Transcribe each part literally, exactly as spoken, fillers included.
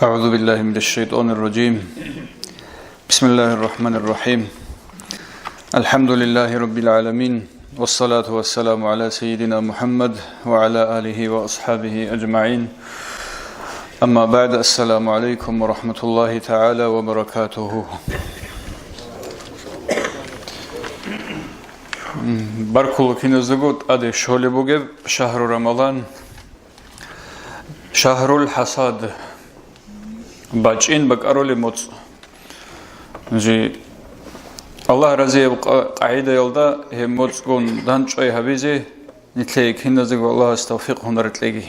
أعوذ بالله من الشيطان الرجيم. بسم الله الرحمن الرحيم. الحمد لله رب العالمين. والصلاة والسلام على سيدنا محمد وعلى آله وأصحابه أجمعين. أما بعد، السلام عليكم ورحمة الله تعالى وبركاته. Баркула киназдаго тӀаде щолеб бугеб шагьру Рамазан. Шагьрул хӀасад, бачӀин бакӀарулеб моцӀ. Жи, Аллагь разияб къа-, къагӀидаялда гьеб моцӀгун дандчӀвай гьабизе нилъее киназего Аллагьас тавфикъ гьунар кьеги.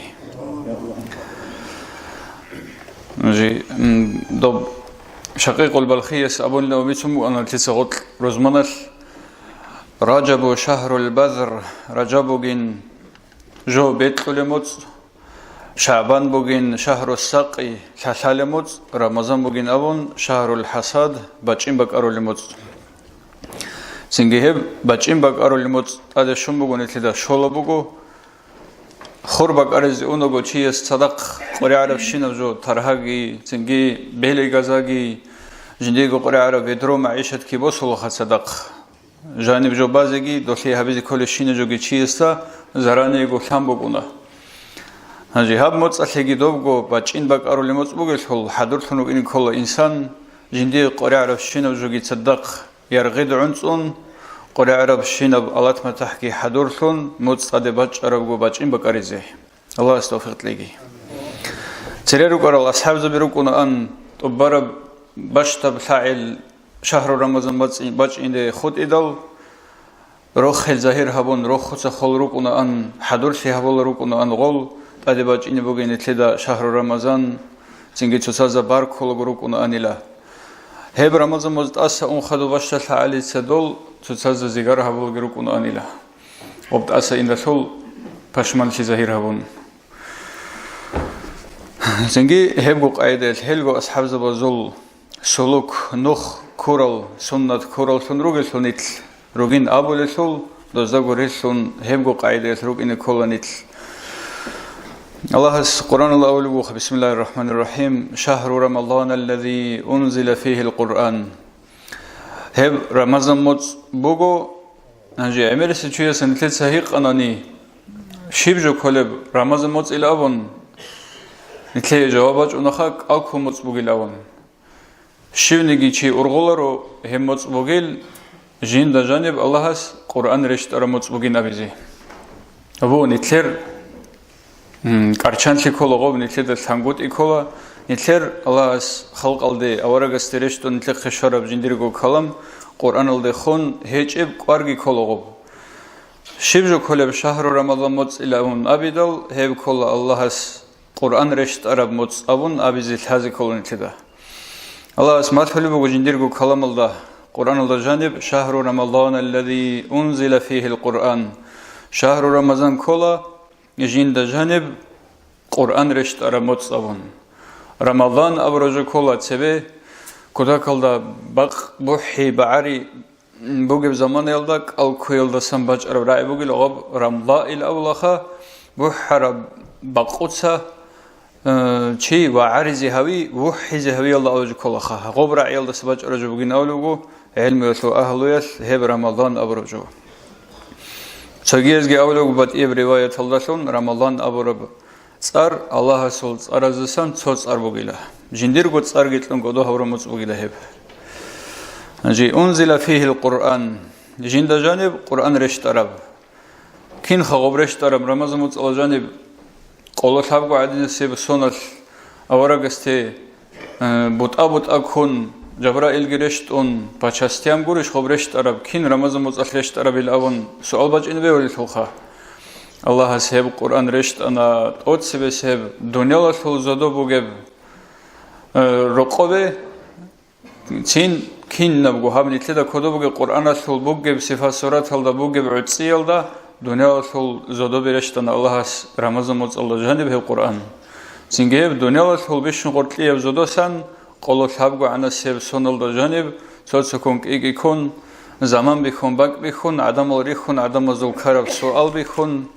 Жи, м, доб Шакъикъул Балхияс абунила ва бицун бугана нилъеца гъоркь рузманалъ: Ражабу шагьрул базр, Ражаб бугин жо бекьулеб моцӀ, ШагӀбан бугин шагьру сакъи, лъалъалеб моцӀ, Рамазан бугин абун шагьрул хӀасад, бачӀин бакӀарулеб моцӀ. Цинги гьеб бачӀин бакӀарулеб моцӀ тӀаде щун буго, нилъеда щолеб буго. Хур бакӀаризе унаго чияс цадахъ къваригӀарабщинаб жо таргьаги, цинги белигазаги, жиндиего къваригӀараб ведро магӀишатги босулаха цадахъ. Жаниб жо базеги, долъие гьабизе кколебщинаб жоги чиясда зараниего лъан букӀуна. Гьанже гьаб моцӀалъеги добго бачӀин бакӀарулеб моцӀ бугелъул, хӀадурлъун вукӀине ккола инсан, жиндие къваригӀарабщинаб жоги цадахъ яргъид гӀунцӀун, къваригӀарабщинаб алатматахӀги хӀадурлъун, моцӀ тӀаде бачӀарабго бачӀин бакӀаризе. Аллагьас тавфикъ кьеги. Цере рукӀарал асхӀабзаби рукӀунаан тӀубараб бащдаб лъагӀел шагьру Рамазан бацӀи-, бачӀине хутӀидал, рохел загьир гьабун, рохуца хол рукӀунаан, хӀадурлъи гьабула рукӀунаан гъол, тӀаде бачӀине бугин нилъеда шагьру Рамазан, цинги цоцазда баркулаго рукӀунаанила. Гьеб Рамазан моз тӀаса ун хадуб бащдалъа гӀалица дол цоцазда зигар гьабулаги рукӀунаанила. Гъоб тӀаса индалъул пашманлъи загьир гьабун. Цинги гьебго къайдаялъ гьелго асхӀабзабазул сулук, нух ккурал, суннат ккураллъун ругелъул нилъ, ругин абулелъул, доздаго релълъун гьебго къайдаялъ рукӀине ккола нилъ. Аллагьас Къуръаналда абулеб буго: بسم الله الرحمن الرحيم. شهر رمضان الذي أنزل فيه القرآن. Гьеб Рамазан моцӀ буго. Гьанже гӀемерисев чияс нилъеца гьикъанани, щиб жо кколеб Рамазан моцӀил абун, нилъее жаваб бачӀунаха, кӀалккун моцӀ бугил абун. Щивниги чи ургъуларо гьеб моцӀ бугил, жинда жаниб Аллагьас Къуръан рещтӀараб моцӀ бугин абизе. Абу нилъер М, кӀарчанлъи ккола гъоб, нилъеда лъангутӀи ккола. Нилъер Аллагьас халкъалде, аварагасде рещтӀун нилъехъе щвараб жиндирго калам Къуръаналдехун гьечӀеб кӀварги ккола гъоб. Щиб жо кколеб шагьру Рамазан моцӀила абун абидал, гьеб ккола Аллагьас Къуръан рещтӀараб моцӀ абун абизе лъазе ккола нилъеда. Аллагьас малъулеб буго жиндирго каламалда, Къуръаналда жаниб: شهر رمضان الذي أنزل فيه القرآن. Шагьру Рамазан ккола, жинда жаниб Къуръан рещтӀараб моцӀ абун. Рамазан абураб жо ккола цебе, кутакалда бакъ бухӀи багӀари бугеб заманаялда кӀал ккуялдасан бачӀараб рагӀи бугила гъаб Рамла ил абулаха, бухӀараб бакъуца, э, чи вагӀаризе гьави, вухӀизе гьавиялда абураб жо кколаха. Гъоб рагӀиялдаса бачӀараб жо бугин абулеб буго гӀелмуялъул агьлуялъ гьеб Рамазан абураб жо. Цогиязги абулеб батӀияб риваяталдалъун Рамазан абураб цӀар Аллагьасул цӀаразасан цо цӀар бугила. Жиндирго цӀарги кьун кӀодо гьавураб моцӀ бугила гьеб. Жи, унзила фигьил Къуръан. Жинда жаниб Къуръан рещтӀараб. Кинха гъоб рещтӀараб? Рамазан моцӀала жаниб къоло лъабго гӀадинасеб соналъ аварагасде Э, бутӀа-бутӀа ккун, Жабраилги рещтӀун, пачастиян гурищ гъоб рещтӀараб, кин Рамазан моцӀалъ рещтӀарабил абун суал бачӀине бегьулелъулха. Аллагьас гьеб Къуръан рещтӀана, тӀоцебес гьеб дуниялалъул зодо бугеб, э, рокъобе, цин кинабго гьаб нилъеда кодобги Къуръаналъул бугеб сифат-сураталда бугеб гӀуцӀиялда дуниялалъул зодобе рещтӀана Аллагьас Рамазан моцӀалда жаниб гьеб Къуръан. Цинги гьеб дуниялалъул бищун гъоркьияб зодосан къоло лъабго гӀанасеб соналда жаниб цо-цоккун кӀи-кӀи ккун, заман бихьун, бакӀ бихьун, гӀадамал рихьун, гӀадамазул ккараб суал бихьун,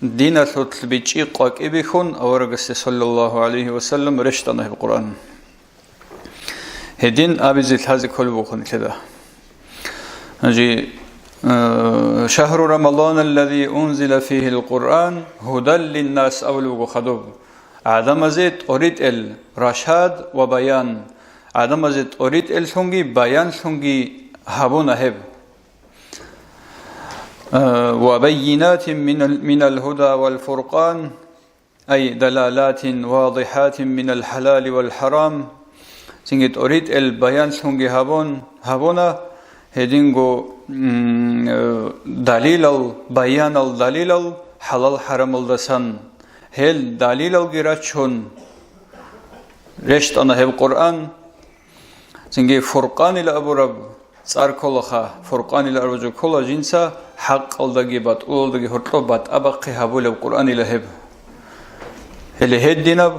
диналъулъ бичӀчӀи къвакӀи бихьун, аварагасе, саллаллагьу гӀалайгьи ва саллам, рещтӀана гьеб Къуръан. Гьедин абизе лъазе кколеб буго нилъеда. Гьанже, э, «Шагьру Рамаданаллази унзила фигьил Къуръан гьудал линнас» абулеб буго хадуб. ГӀадамазе тӀоритӀел рашад ва баян, гӀадамазе тӀоритӀеллъунги баянлъунги гьабуна гьеб. Э, «Ва баййинатин минал, минал гьуда вал фуркъан», ай далалатин вадихатин минал хӀалали вал хӀарам, цинги тӀоритӀел баянлъунги гьабун, гьабуна, гьединго, м, э, далилал, баянал далилал хӀалал-хӀарамалдасан, гьел далилалги рачун, рещтӀана гьеб Къуръан. Цинги Фуркъанила абураб цӀар кколаха, Фуркъанила абураб жо ккола жинца хӀакъалдаги батӀулалдаги гьоркьоб батӀа-бахъи гьабулеб Къуръанила гьеб. Гьеле гьединаб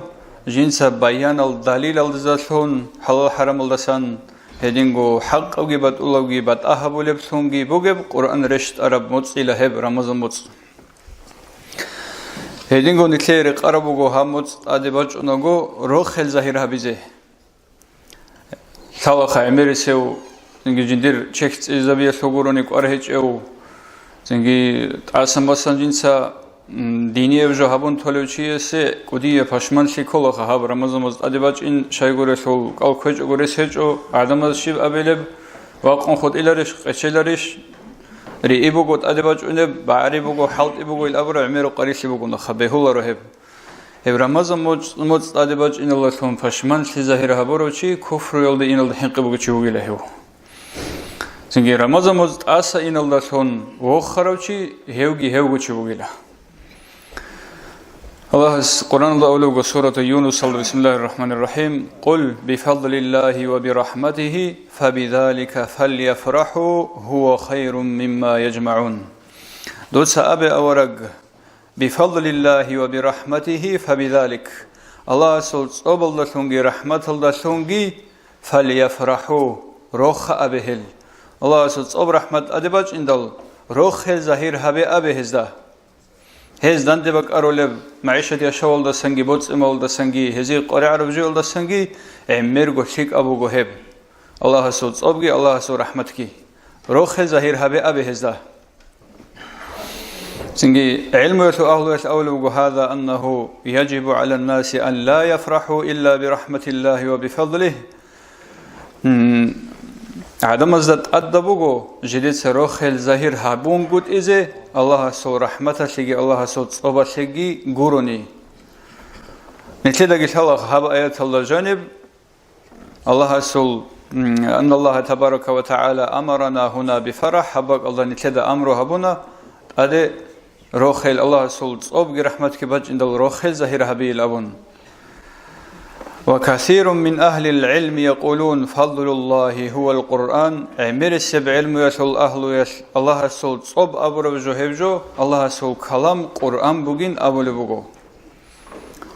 жинца баянал далилалдазалъун, хӀалал-хӀарамалдасан, гьединго хӀакъабги батӀулабги батӀа гьабулеблъунги бугеб Къуръан рещтӀараб моцӀила гьеб, Рамазан моцӀ. Гьединго нилъее рекъараб буго гьаб моцӀ тӀаде бачӀунаго рохел загьир гьабизе. Лъалаха гӀемерисев, цинги жиндир чехь цӀезабиялъул гурони кӀвар гьечӀев, цинги тӀасан-басан жинца, м, динияб жо гьабун толев чиясе кӀудияб пашманлъи кколаха гьаб Рамазан моцӀ тӀаде бачӀин, щайгурелъул кӀал кквечӀого рес гьечӀо, гӀадамаз щиб абилеб, вакъун хутӀиларищ, къечеларищ, риъи буго тӀаде бачӀунеб, багӀари буго, хӀалтӀи буго ил абураб гӀемерухъ къварилъи бугонаха, бегьуларо гьеб. Гьеб Рамазан моцӀ, моцӀ тӀаде бачӀиналдалъун пашманлъи загьир гьабурав чи куфруялде иналда хӀинкъи бугев чи вугила гьев. Цинги Рамазан моцӀ тӀаса иналдалъун вохарав чи гьевги гьевго чи вугила. Аллагьас Къуръаналда абулеб буго сурату Юнусалда: «Бисмиллагьир рахӀманир рахӀим. Къул бифадлиллагьи ва бирахӀматигьи фабизалика фальяфрахӀу гьува хайрун мимма яжмагӀун». Дуца абе, авараг, «Бифадлиллагьи ва бирахӀматигьи фабизалик», Аллагьасул цӀобалдалъунги рахӀматалдалъунги, «фальяфрахӀу», рохха абе гьел. Аллагьасул цӀоб рахӀмат тӀаде бачӀиндал, рохел загьир гьабе абе гьезда. Гьез данде бакӀарулеб магӀишат яшавалдасанги, боцӀи-малалдасанги, гьезие къваригӀараб жоялдасанги гӀемерго лъикӀаб буго гьеб. Аллагьасул цӀобги, Аллагьасул рахӀматги. Рохел загьир гьабе абе гьезда. Цинги гӀилмуялъул агьлуялъ абулеб буго: «Гьаза аннагьу яжибу гӀалан-наси ан ла яфрахӀу илла бирахӀматиллагьи ва бифадлигь». М, гӀадамазда тӀадаб буго жидеца рохел загьир гьабунгутӀизе Аллагьасул рахӀматалъеги Аллагьасул цӀобалъеги гурони. Нилъедаги лъала гьаб аяталда жаниб, Аллагьасул, м, «Анналлагьа табарака ва тагӀала амарана гьуна бифарахӀ», гьаб бакӀалда нилъеда амру гьабуна, тӀаде рохел, Аллагьасул цӀобги рахӀматги бачӀиндал рохел загьир гьабейил абун. «Ва касирун мин агьлил гӀилми якъулун, фадлуллагьи гьувал Къуръан», гӀемерисеб гӀилмуялъул агьлуялъ Аллагьасул цӀоб абураб жо гьеб жо, Аллагьасул калам Къуръан бугин абулеб буго.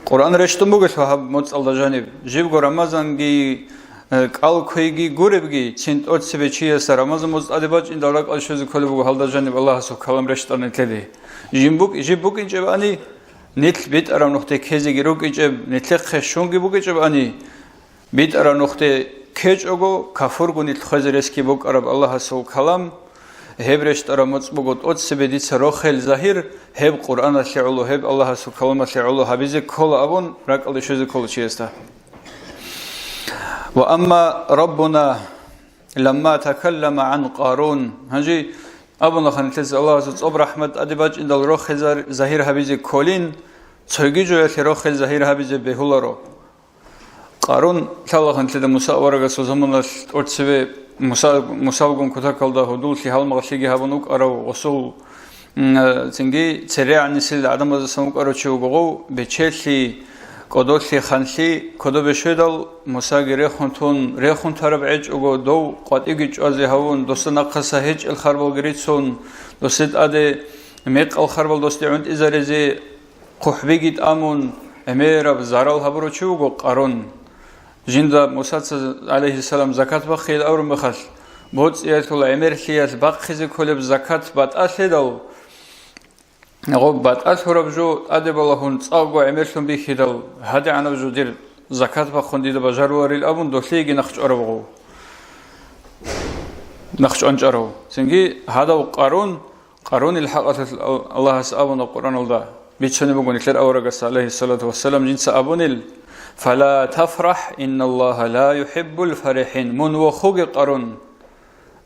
Къуръан рещтӀун бугелъул гьаб моцӀалда жаниб, жибго Рамазанги, э, кӀал кквейги гуребги, цин тӀоцебе чиясда Рамазан моцӀ тӀаде бачӀиндал ракӀалде щвезе кколеб буго гьалда жаниб Аллагьасул калам рещтӀараб нилъеде. Жин букӀ-, жиб букӀинчӀебани, нилъ битӀараб нухде ккезеги рукӀинчӀеб, нилъехъе щунги букӀинчӀебани, битӀараб нухде ккечӀого, кафурго нилъ хвезе ресги букӀараб Аллагьасул калам, гьеб рещтӀараб моцӀ буго тӀоцебе дица рохел загьир, гьеб Къуръаналъе гӀоло, гьеб Аллагьасул каламалъе гӀоло гьабизе ккола абун ракӀалде щвезе ккола чиясда. Ва амма Раббуна ламма такаллама гӀан Къарун. Гьанже абунаха нилъеца Аллагьасул цӀоб рахӀмат тӀаде бачӀиндал рохел зар-, загьир гьабизе кколин, цоги жоялъе рохел загьир гьабизе бегьуларо. Къарун лъалаха нилъеда Муса аварагасул заманалъ тӀоцеве Муса, Мусалгун кутакалда гьудуллъи гьалмагълъиги гьабун вукӀарав, гъосул, м, цинги церегӀанисел гӀадамаздасан вукӀарав чи вуго гъов, бечелъи, кӀодолъи, ханлъи кодобе щведал, Мусаги рехун тун, рехун тараб гӀечӀого, дов къватӀивги чӀвазе гьавун, досда нахъаса гьечӀел харбалги рицун, досде тӀаде мекъал харбал досде гӀунтӀизаризе, хъухӀбиги тӀамун, гӀемераб зарал гьабурав чи вуго Къарун. Жинда Мусаца, гӀалайгьиссалам, закат бахъейил абураб мехалъ, боцӀиялъул гӀемерлъиялъ бахъизе кколеб закат батӀалъидал, гъоб батӀалъураб жо тӀаде балагьун цӀакъго гӀемерлъун бихьидал, гьадигӀанаб жо дир закат бахъун дида бажаруларил абун, долъиеги нахъ чӀвараб гъов. Нахъ чӀванчӀарав. Цинги гьадав Къарун, Къарунил хӀакъалъулъ Ал-, Аллагьас абуна Къуръаналда, бицунеб буго нилъер аварагас, гӀалайгьиссалату вассалам, жинца абунил: «Фала тафрахӀ, инналлагьа ла юхӀиббул фарихӀин». Мун вохуге, Къарун.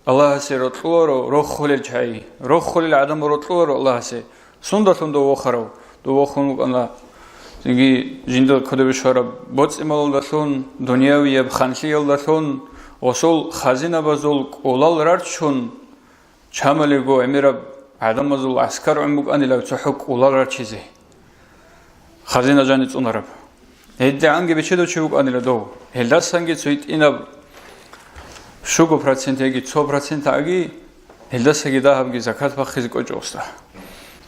Аллагьасе рокьуларо рохулел чагӀи, рохулел гӀадамал рокьуларо Аллагьасе. Сундалъун дов вохарав? Дов вохун вукӀана цинги жинда кодобе щвараб боцӀи-малалдалъун, дуниявияб ханлъиялдалъун, гъосул хазинабазул кӀулал рарчун, чамалиго гӀемераб гӀадамазул гӀаскар гӀун букӀанилав цохӀо кӀулал рарчизе. Хазина жани цӀунараб. ГьедигӀанги бичедав чи вукӀанила дов. Гьелдасанги цо гьитӀинаб щуго процент яги цо процент аги, гьелдасаги дагьабги закат бахъизе кӀочӀо гъосда.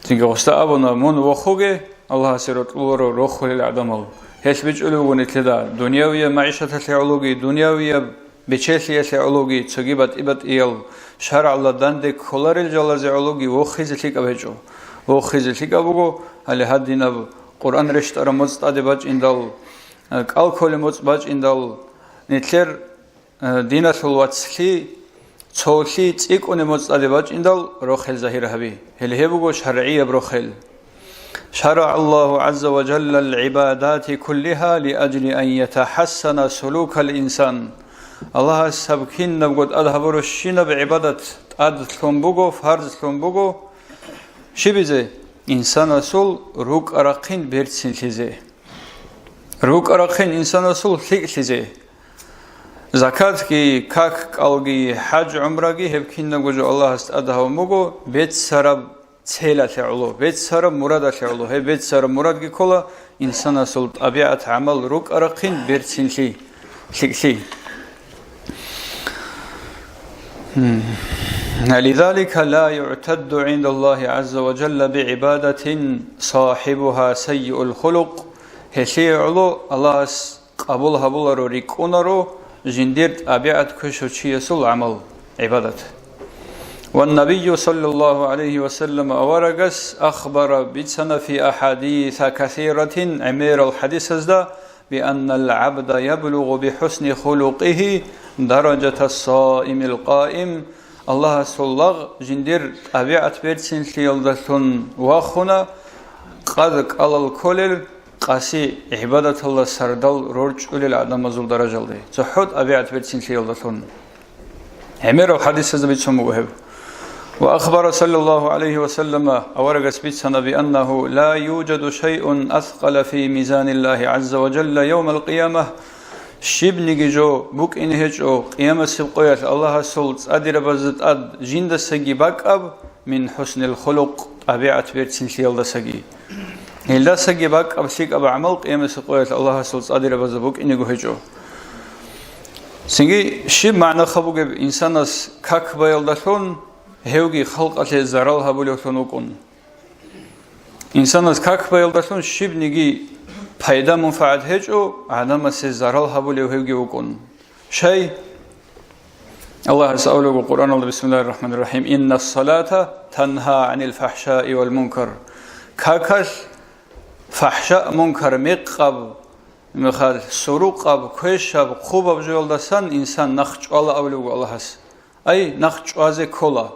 Цинги гъосда абуна: «Мун вохуге, Аллагьасе рокьуларо рохулел гӀадамал». Гьелъ бичӀчӀулев вуго нилъеда дуниявияб магӀишаталъе гӀологи, дуниявияб бечелъиялъе гӀологи, цоги батӀи-батӀиял шаргӀалда данде кколарел жалазе гӀологи вохизе лъикӀаб гьечӀо. Вохизе лъикӀаб буго, гьале гьадинаб Къуръан рещтӀараб моцӀ тӀаде бачӀиндал, кӀал кколеб моцӀ бачӀиндал, нилъер, э, диналъул вацлъи, цолъи цӀикӀкӀунеб моцӀ тӀаде бачӀиндал, рохел загьир гьаби. Гьеле гьеб буго шаргӀияб рохел. «ШарагӀа Аллагьу гӀазза ва жалла ал-гӀибадати куллиха лиажли ан ятахӀассана сулукал инсан». Аллагьас гьаб кинабго тӀад гьабурущинаб гӀибадат тӀад лъун буго, фарз лъун буго. Щибизе? Инсанасул рукӀа-рахъин берцинлъизе. РукӀа-рахъин инсанасул лъикӀлъизе. Закатги, как-кӀалги, хӀаж-гӀумраги гьеб кинабго жо Аллагьас тӀад гьабун буго беццараб целалъе гӀоло, беццараб мурадалъе гӀоло. Гьеб беццараб мурадги ккола инсанасул тӀабигӀат-гӀамал рукӀа-рахъин берцинлъи, лъикӀлъи. Гьм. «Лизалика ла югӀтадду гӀиндаллагьи гӀазза ва жалла бигӀибадатин сахӀибуха саййиул хулукъ». Гьелъие гӀоло Аллагьас къабул гьабуларо, рикӀкӀунаро жиндир тӀабигӀат квешав чиясул гӀамал, гӀибадат. Ва Набийю саллаллагьу гӀалайгьи ва саллам аварагас ахбара, бицана, фи ахадиса касиратин, гӀемерал хадисазда, бианнал гӀабда яблугъу бихӀусни хулукъигьи даражата саимил къаим, Аллагьасул лагъ жиндир тӀабигӀат берцинлъиялдалъун вахуна къад кӀалал кколел къаси гӀибадаталда сардал рорчӀулел гӀадамазул даражалде, цохӀо тӀабигӀат берцинлъиялдалъун. ГӀемерал хадисазда бицун буго гьеб. Ва ахбара саллаллагьу гӀалайгьи ва саллама, аварагас бицана, бианнагьу ла южаду шайун аскъала фи мизаниллагьи гӀазза ва жалла явмал къиямагь, щибниги жо букӀине гьечӀо Къиямасеб къоялъ Аллагьасул цӀадирабазда тӀад жиндасаги бакӀаб, мин хӀуснил хулукъ, тӀабигӀат берцинлъиялдасаги. Гьелдасаги бакӀаб лъикӀаб гӀамал Къиямасеб къоялъ Аллагьасул цӀадирабазда букӀинего гьечӀо. Цинги щиб магӀнаха бугеб инсанас как баялдалъун, гьевги халкъалъе зарал гьабулевлъун вукӀун? Инсанас как баялдалъун щибниги пайда-мунфагӀат гьечӀо, гӀадамасе зарал гьабулев гьевги вукӀун. Щай? Аллагьас абулего Къуръаналда, бисмиллагьир рахӀманир рахӀим: «Иннас салата тангьа гӀанил фахӀшаи вал мункар». Какалъ фахӀша, мункар, мекъаб, мехалъ сурукъаб, квешаб, хъубаб жоялдасан инсан нахъ чӀвала абулев вуго Аллагьас. Ай, нахъ чӀвазе ккола.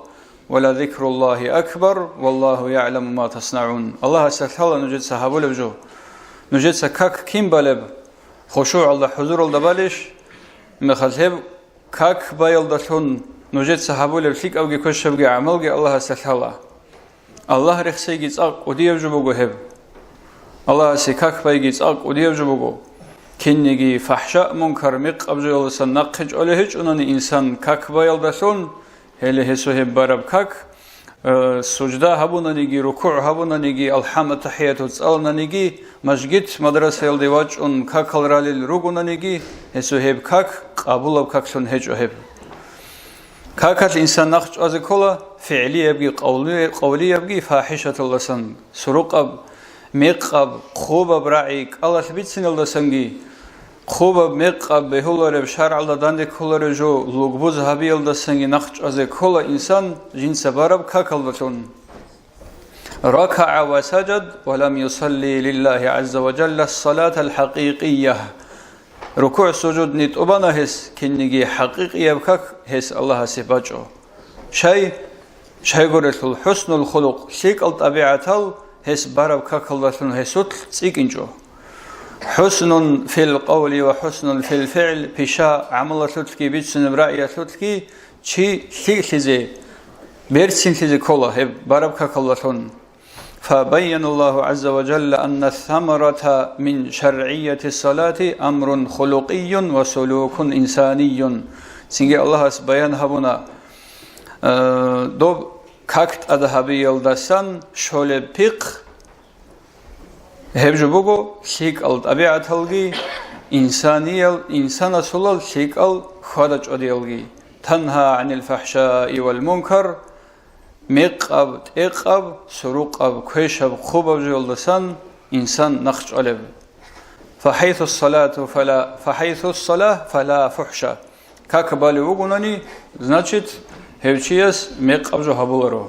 «Ва ла зикруллагьи акбар, валлагьу ягӀламу ма таснаун». Аллагьас лъала нужеца гьабулеб жо. Нужеца как кин балеб? ХушугӀалда, хӀузуралда балищ? Мехалъ гьеб как баялдалъун нужеца гьабулеб лъикӀабги квешабги гӀамалги Аллагьас лъала. Аллагь рехсейги цӀакъ кӀудияб жо буго гьеб. Аллагьасе как байги цӀакъ кӀудияб жо буго. Кинниги фахӀша, мункар, мекъаб жоялдасан нахъе чӀолей гьечӀонани инсан как баялдалъун, гьеле гьесул гьеб бараб как, э, сужда гьабунаниги, рукугӀ гьабунаниги, алхӀам, аттахӀияту цӀалунаниги, мажгит, мадрасаялде вачӀун какал ралел ругонаниги, гьесул гьеб как къабулаб каклъун гьечӀо гьеб. Какалъ инсан нахъ чӀвазе ккола фигӀлиябги къавли-, къавлиябги фахӀишаталдасан, сурукъаб, мекъаб, хъубаб рагӀи кӀалалъ бициналдасанги, хъубаб, мекъаб бегьулареб, шаргӀалда данде кколареб жо лугбуз гьабиялдасанги нахъ чӀвазе ккола инсан жинца бараб какалдалъун. ركع وسجد ولم يصل لله عز وجل الصلاة الحقيقية. РукугӀ-сужудни тӀубана гьес, кинниги хӀакъикъияб как гьес Аллагьасе бачӀо. Щай? Щайгурелъул хӀуснул хулукъ, лъикӀал тӀабигӀатал гьес бараб какалдалъун гьесулъ цӀикӀкӀинчӀо. حسن في القول وحسن في الفعل, пиша-гӀамалалъулъги бицунеб рагӀиялъулъги чи лъикӀлъизе, берцинлъизе ккола гьеб бараб какалдалъун. فبين الله عز وجل أن الثمرة من شرعية الصلاة أمر خلقي وسلوك إنساني. Цинги Аллагьас баян гьабуна, э, доб как тӀад гьабиялдасан щолеб пихъ, гьеб жо буго лъикӀал тӀабигӀаталги, инсаниял, инсанасулал лъикӀал хьвада-чӀвадиялги. تنهى عن الفحشاء والمنكر, мекъаб, тӀекъаб, сурукъаб, квешаб, хъубаб жоялдасан инсан нахъчӀвалеб. فحيث الصلاة فلا، فحيث الصلاة فلا فحش. Как балев вугонани, значит, гьев чияс мекъаб жо гьабуларо.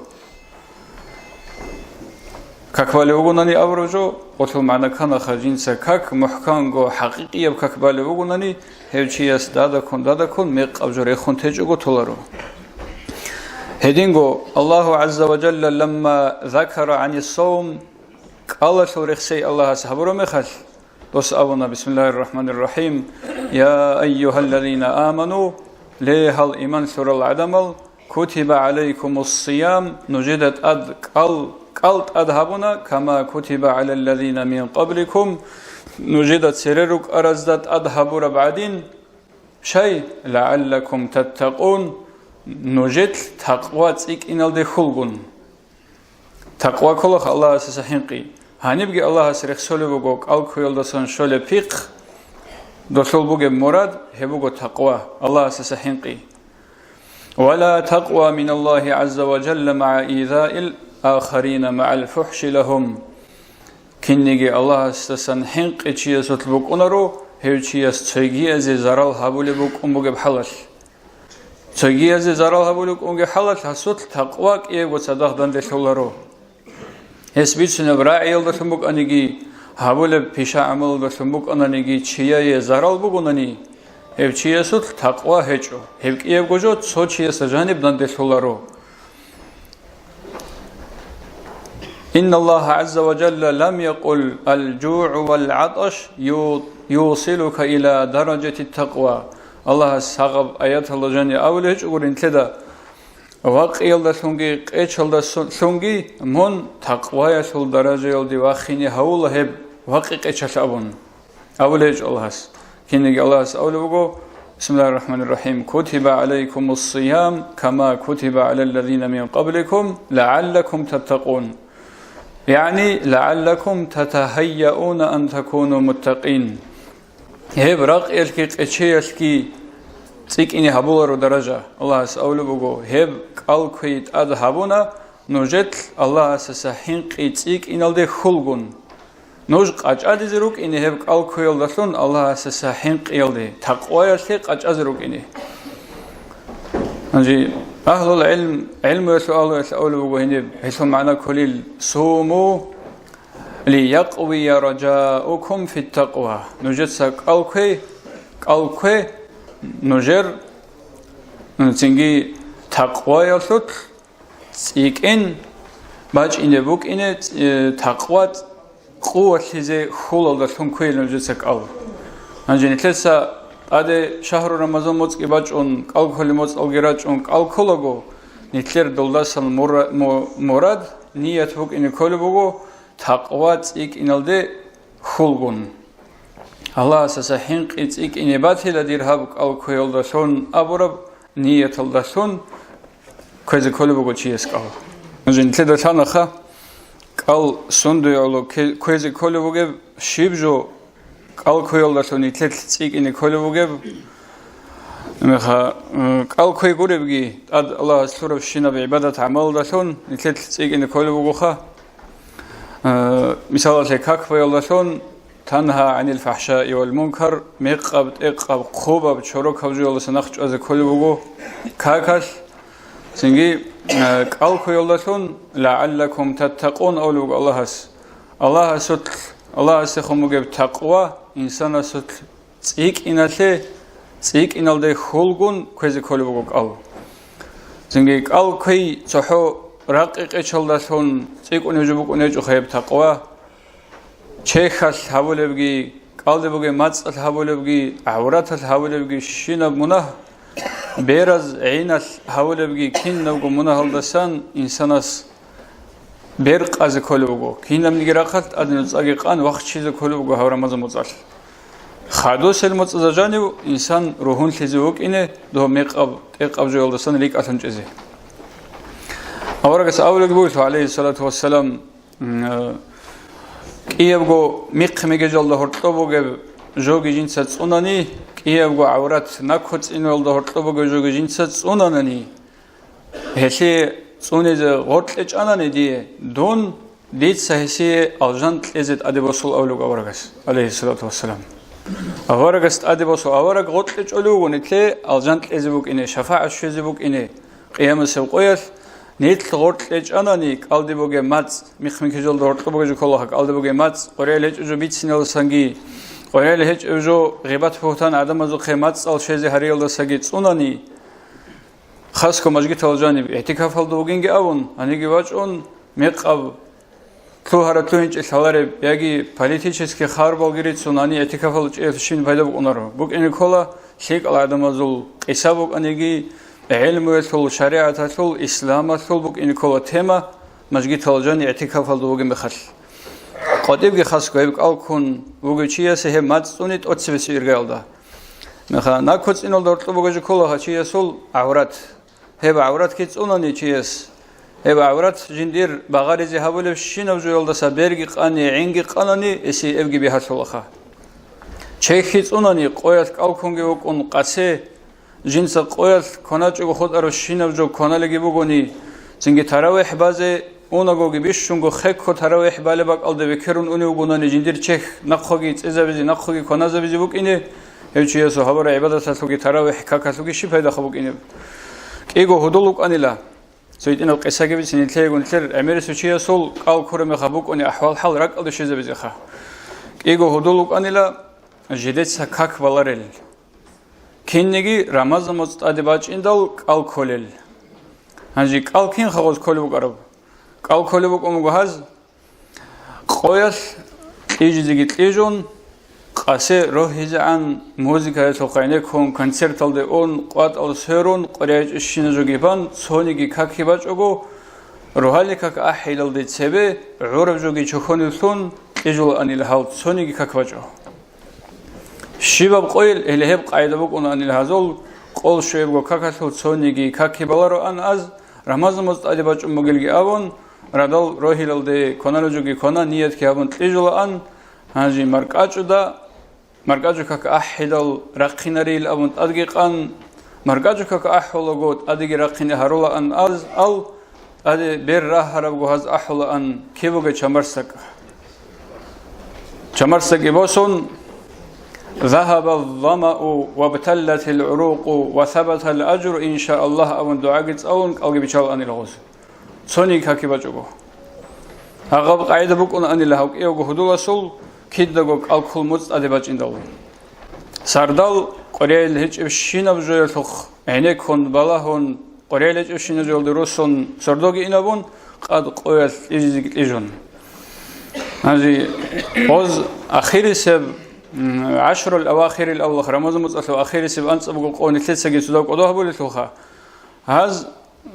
Как балев вугонани абураб жо, къулъул магӀна кканаха жинца как мухӀканго, хӀакъикъияб как балев вугонани, гьев чияс дадаккун-дадаккун мекъаб жо рехун течӀого толаро. Гьединго Аллагьу гӀазза ва жалла لما ذكر عن الصوم, кӀалалъул рехсей Аллагьас гьабураб мехалъ, дос абуна: بسم الله الرحمن الرحيم، يا أيها الذين آمنوا, ле, гьал иман лъурал гӀадамал, كتب عليكم الصيام, нужеда тӀад кӀал, кӀал тӀад гьабуна, كما كتب على الذين من قبلكم, нужеда цере рукӀаразда тӀад гьабураб гӀадин. Щай? لعلكم تتقون, нужелъ такъва цӀикӀкӀиналде хьулгун. Такъва кколаха Аллагьасаса хӀинкъи. Гьанибги Аллагьас рехсолеб буго кӀал ккуялдасан щолеб пихъ, долъул бугеб мурад, гьеб буго такъва, Аллагьасаса хӀинкъи. ولا تقوى من الله عز وجل مع إيذاء الآخرين مع الفحش لهم. Кинниги Аллагьасдасан хӀинкъи чиясулъ букӀунаро, гьев чияс цогиязе зарал гьабулеб букӀун бугеб хӀалалъ. Цогиязе зарал гьабулеб букӀунги хӀалалъ гьасулъ такъва кӀиябго цадахъ данделъуларо. Гьес бицунеб рагӀиялдалъун букӀаниги, гьабулеб пиша-гӀамалалдалъун букӀананиги чияе зарал бугонани, гьев чиясулъ такъва гьечӀо, гьеб кӀиябго жо цо чиясда жаниб данделъуларо. إن الله عز وجل لم يقل الجوع والعطش يو-، يوصلك إلى درجة التقوى. Аллагьас гьагъаб аяталда жани абулеб гьечӀогури нилъеда: вакъиялдалъунги къечалдалъунги мун такъваялъул даражаялде вахине гьавула гьеб вакъи-къечалъ абун. Абулеб гьечӀо Аллагьас. Кинниги Аллагьас абулеб буго: بسم الله الرحمن الرحيم، كتب عليكم الصيام كما كتب على الذين من قبلكم لعلكم تتقون. يعني لعلكم تتهيئون أن تكونوا متقين. Гьеб ракъиялъги къечеялъги цӀикӀкӀине гьабуларо даража. Аллагьас абулеб буго: гьеб кӀал кквей тӀад гьабуна нужелъ Аллагьасаса хӀинкъи цӀикӀкӀиналде хьулгун. Нуж къачӀализе рукӀине гьеб кӀал кквеялдалъун Аллагьасаса хӀинкъиялде, такъваялъе къачӀазе рукӀине. Гьанже агьлул гӀилм, гӀилмуялъул агьлуялъ абулеб буго гьениб, гьелъул магӀна кколил: صوموا ليقوي رجاؤكم في التقوى. Нужеца кӀал ккве, кӀал ккве нужер, цинги такъваялъулъ цӀикӀкӀин бачӀине букӀине, э, такъва къувалъизе хьулалдалъун кквейилан нужеца кӀал. Гьанже нилъеца тӀаде шагьру Рамазан моцӀги бачӀун, кӀал кколеб моцӀалги рачӀун кӀал кколаго, нилъер долдасан мура-, му-, мурад, ният букӀине кколеб буго такъва цӀикӀкӀиналде хьулгун. Аллагьасаса хӀинкъи цӀикӀкӀине батила дир гьаб кӀал кквеялдалъун абураб нияталдалъун кквезе кколеб буго чияс кӀал. Нуж нилъеда лъанаха, кӀал сундуе гӀоло кке-, кквезе кколеб бугеб, щиб жо кӀал кквеялдалъун нилъелъ цӀикӀкӀине кколеб бугеб? Меха, м, кӀал кквей гуребги, тӀад Аллагьас лъурабщинаб гӀибадат-гӀамалалдалъун нилъелъ цӀикӀкӀине кколеб бугоха. Э, мисалалъе, как баялдалъун: تنهى عن الفحشاء والمنكر, мекъаб, тӀекъаб, хъубаб, чорокаб жоялдаса нахъ чӀвазе кколеб буго какалъ. Цинги э, кӀал кквеялдалъун, «лагӀаллакум таттакъун», – абулеб буго Аллагьас. Аллагьасулъ, Аллагьасдехун бугеб такъва инсанасулъ цӀикӀкӀиналъе, цӀикӀкӀиналде хьулгун кквезе кколеб буго кӀал. Цинги кӀал кквей цохӀо ракъи-къечалдалъун цӀикӀкӀунеб жо букӀун гьечӀоха гьеб такъва. Чехьалъ гьабулебги, кӀалде бугеб мацӀалъ гьабулебги, гӀавраталъ гьабулебги, щинаб мунагь, бераз гӀиналъ гьабулебги, кинабго мунагьалдасан инсанас бер къазе кколеб буго. Кинабниги рахъалъ тӀаде нуцӀаги къан вахчизе кколеб буго гьав рамазан муцӀалъ. Хадусел муцӀазда жанив инсан ругьунлъизе вукӀине, дов мекъаб, тӀекъаб жоялдасан рикӀкӀалъун чӀезе. Аварагас абулеб буго, гӀалайгьиссалату вассалам, М, э, кӀиябго михъ-мегежалда гьоркьоб бугеб жоги жинца цӀунани, кӀиябго гӀаврат наккоцӀиналда гьоркьоб бугеб жоги жинца цӀунанани, гьелъие цӀунизе гъоркье чӀанани дие, дун, дица гьесие алжан кьезе тӀаде босул абулеб аварагас, гӀалайгьиссалату вассалам. Аварагас тӀаде босул, авараг гъоркье чӀолев вуго нилъе алжан кьезе букӀине, шафагӀат щвезе букӀине. Къиямасеб къоялъ нилъ гъоркье чӀанани, кӀалде бугеб мацӀ, михъ-мегежалда гьоркьоб бугеб жо кколаха, кӀалде бугеб мацӀ, къваригӀел гьечӀеб жо бициналдасанги, къваригӀел гьечӀеб жо гъибат-бугьтан гӀадамазухъе мацӀал щвезе гьариялдасаги цӀунани, хасго мажгитал жаниб игӀтикафалда вугинги абун, гьаниги вачӀун, мекъаб лъугьараб лъугьинчӀел лъалареб яги политический харбалги рицун гьаниб игӀтикафалда чӀеялъ щиб пайда букӀунаро? БукӀине ккола лъикӀал гӀадамазул къиса букӀаниги, гӀелмуялъул, шаригӀаталъул, исламалъул букӀине ккола тема, мажгитал жан игӀтикафалда вугеб мехалъ. КъватӀибги хасго гьеб кӀал ккун вугев чиясе гьеб мацӀ цӀуни тӀоцебесеб иргаялда. Меха, наккоцӀиналда гьоркьоб бугеб жо ккола гьав чиясул гӀаврат. Гьеб гӀавратги цӀунани чияс, гьеб гӀаврат жиндир багъаризе гьабулебщинаб жоялдаса берги къани, гӀинги къанани, эсие эбги бигьалъулаха. Чехьги цӀунани, къоялъ кӀал ккунги вукӀун къасе, жинца къоялъ кваначӀого хутӀарабщинаб жо кваналеги бугони, цинги таравихӀ базе унагоги бищунго хекко таравихӀ балеб бакӀалде бекерун унев вугонани, жиндир чехь нахъеги цӀезабизе, нахъеги кваназабизе букӀине, гьев чиясул гьабураб гӀибадаталъулги таравихӀ какалъулги щиб пайдаха букӀинеб? КӀиго гьудул вукӀанила, цо гьитӀинаб къисаги бицин, нилъеего нилъер гӀемерисев чиясул кӀал ккураб мехалъ букӀунеб ахӀвал-хӀал ракӀалде щвезабизеха. КӀиго гьудул вукӀанила, жидеца как баларел. Кинниги Рамазан моцӀ тӀаде бачӀиндал кӀал кколел. Гьанже кӀал кинха гъоз кколеб букӀараб? КӀал кколеб букӀун буго гьаз, къоялъ кьижизеги кьижун, къасе рогьизегӀан, музыкаялъухъ гӀенеккун, концерталде ун, къватӀал сверун, къваригӀел гьечӀебщинаб жоги бан, цониги какги бачӀого, рогьалил как ахӀилалде цебе гӀураб жоги чохьонив лъун кьижулаанила гьав, цониги как бачӀо. Щибаб къойил, гьеле гьеб къайда букӀунаанила гьазул, къол щвебго какалъул цониги какги балароан аз, Рамазан моцӀ тӀаде бачӀун бугелги абун, радал рогьилалде кваналев жоги квана, ниятги гьабун кьижулаан, гьанже маркӀачӀуда, маркӀачӀу как ахӀидал рахъинарил абун тӀадги къан, маркӀачӀу как ахӀулаго тӀадеги рахъине гьарулаан аз, ал, тӀаде бер рагьарабго гьаз ахӀулаан, кибуге чамарсакӀ. ЧамарсакӀи босун, «ذهب الظمأ وابتلت العروق وثبت الأجر إن شاء الله» абун дугӀаги цӀалун, кӀалги бичалаанила гъоз. Цониги какги бачӀого. Гьагъаб къайда букӀунаанила гьав кӀиявго гьудуласул, кидаго кӀал ккол моцӀ тӀаде бачӀиндал. Сардал къваригӀел гьечӀебщинаб жоялъухъ гӀенеккун, балагьун, къваригӀел гьечӀебщинаб жоялде руссун сордоги инабун, къад къоялъ кьижизеги кьижун. Гьанже гъоз ахирисеб, м, гӀашрул авахирил авлах, Рамазан моцӀалъул ахирисеб анцӀабго къо нилъецаги цо доб кӀодо гьабулелъулха. Гьаз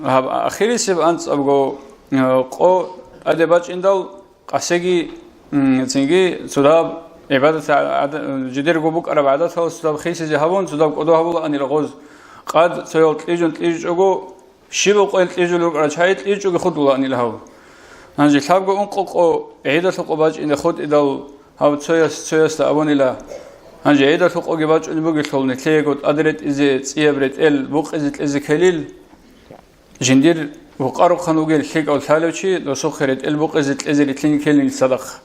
гьаб ахирисеб анцӀабго, э, къо тӀаде бачӀиндал, къасеги, м, цинги цо доб гӀибадат гӀада-, жидерго букӀараб гӀадатал цо доб хисизе гьабун, цо доб кӀодо гьабулаанила гъоз. Къад цоял кьижун кьижичӀого, щибаб къоял кьижулел рукӀарал чагӀи кьижичӀоги хутӀулаанила гьав. Гьанже лъабго ункъо къо гӀидалъул къо бачӀине хутӀидал, гьав цояс цоясда абунила. Гьанже гӀидалъул къоги бачӀунеб бугелъул, нилъеего тӀад ретӀизе цӀияб ретӀел букъизе кьезе ккелил. Жиндир вукъарухъан вугел лъикӀав лъалев чи досухъе ретӀел букъизе кьезе рилълъин ккелин цадахъ.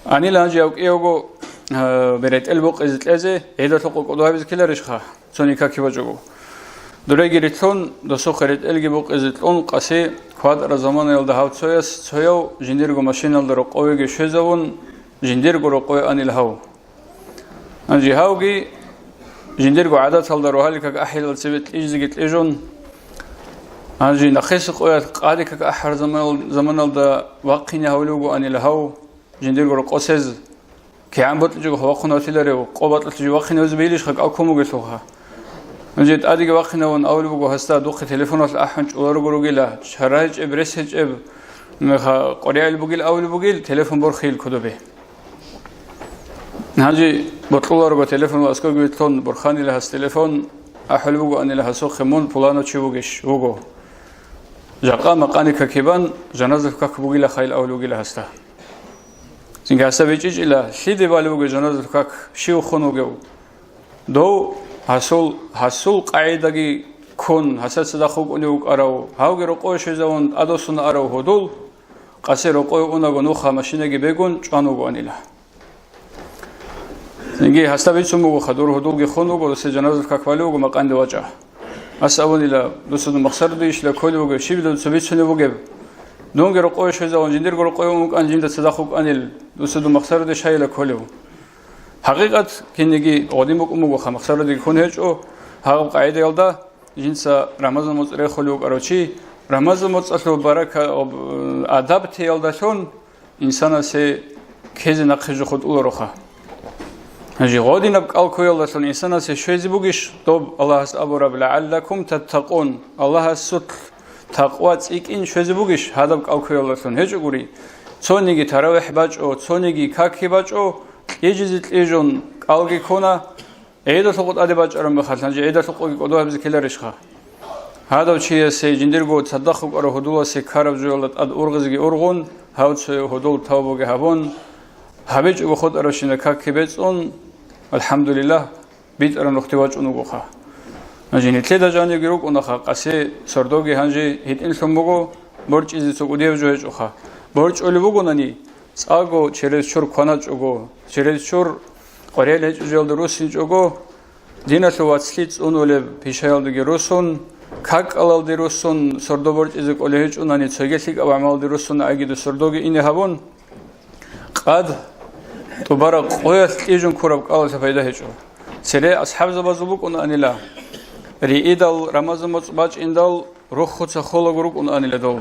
Анила гьанже гьав кӀиявго, а, бер ретӀел букъизе кьезе, гӀидалъул къо кӀодо гьабизе ккеларищха, цониги какги бачӀого. Дуреги рилълъун, досухъе ретӀелги букъизе кьун, къаси кватӀара заманаялда гьав цояс цояв жиндирго машиналда рокъовеги щвезавун, жиндирго рокъове анил гьав. Гьанже гьавги жиндирго гӀадаталда рогьаликак ахӀилал цебе кьижизеги кьижун, гьанже нахъисеб къоялъ къадикак ахӀар заманал-, заманалда вахъине гьавулев вуго анил гьав, жиндирго рокъосез. КигӀан бокьичӀого вахъун ватиларев, къо бакьулъ жив вахъине вузе бейилищха кӀал ккун бугелъулха? Гьанже тӀадеги вахъинавун авулеб буго гьасда, духъе телефоналъ ахӀун чӀоларуго ругила, чарайчӀеб, рес гьечӀеб, меха къориял бугил авулеб бугил, телефон борхейил кодобе. Гьанже бокьуларого телефонал аскӀоги вилълъун, борханила гьас телефон, ахӀулеб буго анила гьасухъе, мун пуланав чи вугищ? Вуго. Жакъа макъани какибан, жаназа как бугила хайил авулеб бугила гьасда. Цинги гьасда бичӀчӀичӀила, лъиде балев вугев жаназа как, щив хун вугев? Дов гьасул, гьасул къагӀидаги ккун, гьасда цадахъ вукӀунев вукӀарав, гьавги рокъове щвезавун тӀадвуссун арав гьудул, къаси рокъове унаго нуха машинаги бегун чӀван вугоанила. Цинги гьасда бицун буго, хадур гьудулги хун вуго, досе жаназа как балев вуго, макъанде вачӀа. Гьас абунила, дуца дун махсарудейищила кколев вугев, щибила дуца бицунев вугев? Дунги рокъове щвезавун, жиндирго рокъове ун вукӀан, жинда цадахъ вукӀанил, дуца дун махсарудеш гьайила кколев. ХӀакъикъат, кинниги гъодин букӀун бугоха, махсарудеги ккун гьечӀо, гьаб къагӀидаялда жинца Рамазан моцӀ рехулев вукӀарав чи, Рамазан моцӀалъул барака-, об-, адаб теялдалъун, инсанасе ккезе нахъе жо хутӀулароха. Гьанже гъодинаб кӀал ккоялдалъун инсанасе щвезе бугищ доб Аллагьас абураб: «ЛагӀаллакум таттакъун», Аллагьасулъ такъва цӀикӀкӀин щвезе бугищ гьадаб кӀал ккоялдалъун? ГьечӀогури, цониги таравихӀ бачӀо, цониги какги бачӀо, кьижизе кьижун кӀалги ккуна, ГӀидалъул къо тӀаде бачӀараб мехалъ, гьанже гӀидалъул къоги кӀодо гьабизе ккеларищха? Гьадав чиясе жиндирго цадахъ вукӀарав гьудуласе ккараб жоялда тӀад ургъизеги ургъун, гьав цояв гьудул тавбуги гьабун, гьабичӀого хутӀаравщина какги бецӀун, алхӀамдулиллагь, битӀараб нухде вачӀун вугоха. Гьанже нилъеда жанивги рукӀунаха, къаси сордоги гьанже гьитӀинлъун буго, борчӀизе цо кӀудияб жо гьечӀоха. БорчӀулеб бугонани, ЦӀаго через чур кваначӀого, через чур къваригӀел гьечӀеб жоялда руссинчӀого, диналъул вацлъи цӀунулеб пишаялдаги руссун, какалалде руссун, сордо борчӀизе кӀолей гьечӀунани, цоги лъикӀаб гӀамалалде руссун, агиду сордоги ине гьабун, къад тӀубараб къоялъ кьижун ккураб кӀалалъа пайда гьечӀо. Цере асхӀабзабазул букӀунаанила, риидал Рамазан моцӀ бачӀиндал руххуца холаго рукӀунаанила дол.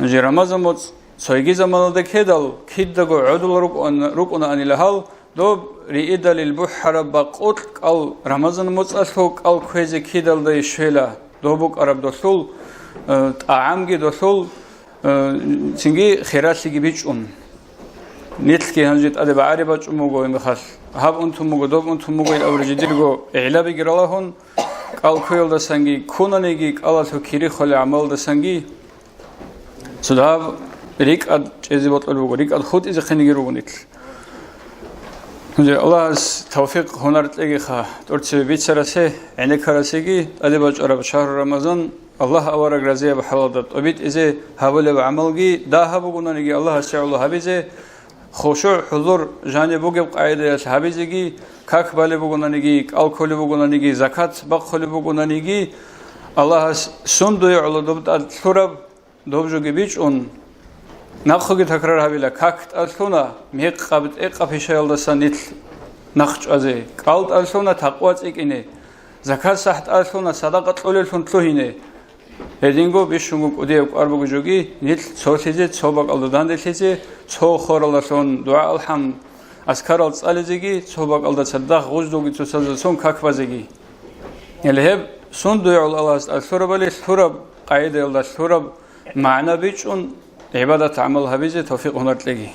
Жи Рамазан моцӀ Цойги заманалда ккедал, кидаго гӀодула рукӀун-, рукӀунаанила гьал, доб риидалил бухӀараб бакъулъ кӀал Рамазан моцӀалъул кӀал кквезе кидалдай щвела, доб букӀараб долъул, э, тӀагӀамги долъул, э, цинги хиралъиги бичӀчӀун. Нилъги гьанже тӀаде багӀари бачӀун буго гьебмехалъ, гьаб унтун буго, доб унтун буго ил абураб жидерго гӀиллабиги ралагьун, кӀал кквеялдасанги ккунаниги, кӀалалъул кири холел гӀамалалдасанги, Цо дагьаб рикӀад чӀезе бокьулеб буго, рикӀад хутӀизехъинеги руго нилъ. Гьанже Аллагьас тавфикъ-гьунар кьегиха, тӀоцебе бицарасе, гӀенеккарасеги, тӀаде бачӀараб шагьру Рамазан, Аллагь авараг разияб хӀалалда тӀобитӀизе, гьабулеб гӀамалги дагьаб бугонаниги Аллагьасе гӀоло гьабизе, хушугӀ-хӀузур жаниб бугеб къагӀидаялъ гьабизеги, как балеб бугонаниги, кӀал кколеб бугонаниги, закат бахъулеб бугонаниги, Аллагьас сундуе гӀоло доб тӀад лъураб, доб жоги бичӀчӀун, нахъеги такрар гьабила, как тӀад лъуна, мекъаб-тӀекъаб пишаялдаса нилъ нахъ чӀвазе, кӀал тӀад лъуна такъва цӀикӀкӀине, закат-сахӀ тӀад лъуна садакъа кьолеллъун лъугьине. Гьединго бищунго кӀудияб кӀвар буго жоги, нилъ цолъизе, цо бакӀалда данделъизе, цо хоралдалъун дугӀа-алхӀам, азкарал цӀализеги, цо бакӀалда цадахъ гъуждулги цоцазда цун как базеги. Гьеле гьеб сундуе гӀоло Аллагьас тӀад лъурабали лъураб къагӀидаялда лъураб магӀна бичӀчӀун, гӀибадат-гӀамал гьабизе тавфикъ-гьунар кьеги.